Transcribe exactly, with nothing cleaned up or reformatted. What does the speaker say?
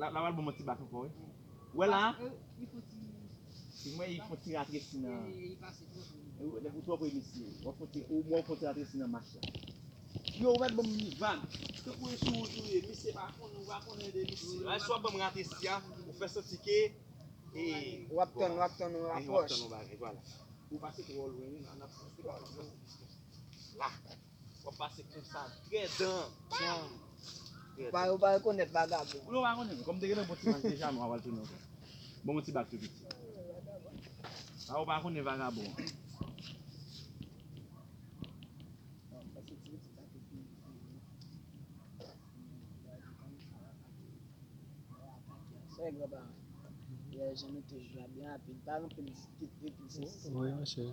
La, la pral ban m yon ti bak ankò, wi. Wè la? Li fon ti. Si mwen, li fon ti ratresi nan. Li pase twò pre. Ou twò pre misye. W ap fon ti, ou mwen fon ti ratresi nan mach la. Yo, ou mèt ban m vag. Tankou e sou wout ou ye, misye pa konnen, ou pa konnen de misye. Lè swa ban m ratresi a, ou fè santi ke, e, w ap tann, w ap tann, ou rapwòch. Ou pase twò lwen, wi, nan, nan, la. W ap pase konsa, trè dan. Ou pa, ou pa rekonèt vagabon. Ou pa konnen, kòm te gen yon bon ti bak deja, nou pral tounen ankò. Bon, yon ti bak tou piti. A, ou pa konnen vagabon. Sè granparan. Yè, jan nou te jwe a byen rapid. Pa gen anpil diskite, plis. Wi, monchè.